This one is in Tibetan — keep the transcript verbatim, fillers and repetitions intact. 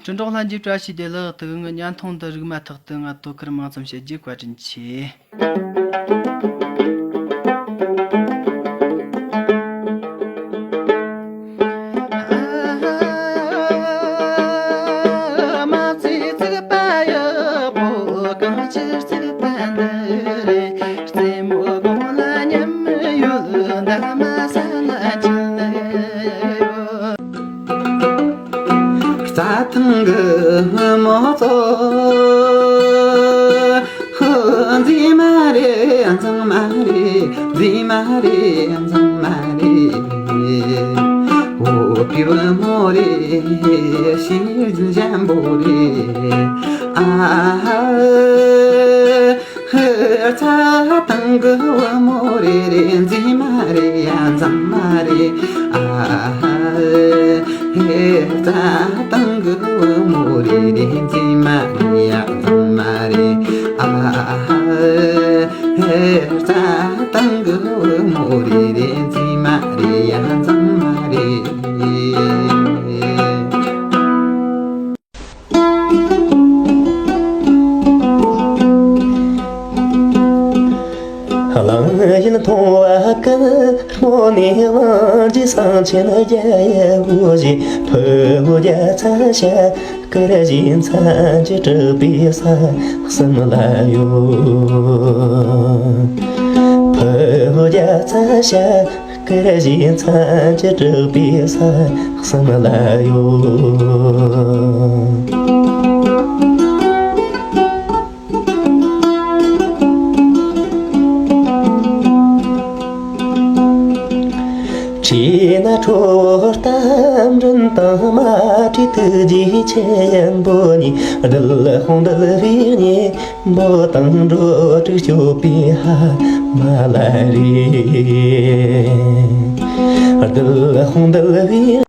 སྤྲིན་གྲོགས་ལྷན་རྒྱས་བཀྲ་ཤིས་བདེ་ལེགས། དེ་རིང་གི་བརྙན་ཐུང་འདི་རིག་མ་ཐག་ཏུ་ང་དོ་ཁུར་མང་ཙམ་བྱེད་རྒྱུ་བཀའ་དྲིན་ཆེ། རྩྭ་ཐང་གི་མོ་ཚོ། ཧོ། འཛིན་མ་རེད། འཛིན་མ་རེད། འཛིན་མ་རེད། འཛིན་མ་རེད། འོ་པི་བུ་མོ་རེད། ཤེས་ཡོན་འཇམ་པོ་རེད། ཨ་ཧ། ཧེ། རྩྭ་ཐང་གི་བུ་མོ་རེ་རེ། འཛིན་མ་རེད་ཡ། འཛིན་མ་རེད། ཨ་ཧ། ཧེ། རྩྭ་ཐང་གི་བུ་མོ་རེ་རེ། འཛིན་མ་རེད་ཡ། འཛིན་མ་རེད། ཨ་ཧ། ཧེ། རྩྭ་ཐང་གི་བུ་མོ་རེ་རེ། འཛིན་མ་རེད་ཡ། འཛིན་མ་རེད། གླང་ཡུལ་མཐོང་བ་ཀུན་སྨོན་ནས་བླངས་ཀྱི། གསང་ཆེན་རྒྱལ་བུ་ཞེས་ཕུ་བོ་རྒྱ་ཚ་ཞབས་དཀར་བཞིན་མཚན་གྱི་གྲགས་པའི་ས་གསུམ་ལ་ཡོད། ཕུ་བོ་རྒྱ་ཚ་ཞབས་དཀར་བཞིན་མཚན་གྱི་གྲགས་པའི་ས་གསུམ་ལ་ཡོད། ཁྲིད་ན་ཁྲོ་བོ་རྟ་མགྲིན་དང་། མ་ཁྲིད་ཐུགས་རྗེ་ཆེ་ཡན་པོ་གཉིས། རྡུལ་དཔུང་རྡུལ་བའི་གཉེན་པོ་དང་། འགྲོ་དྲུག་སྐྱོབ་པའི་ཨ་མ་ལ་རེ། རྡུལ་དཔུང་རྡུལ་བའི་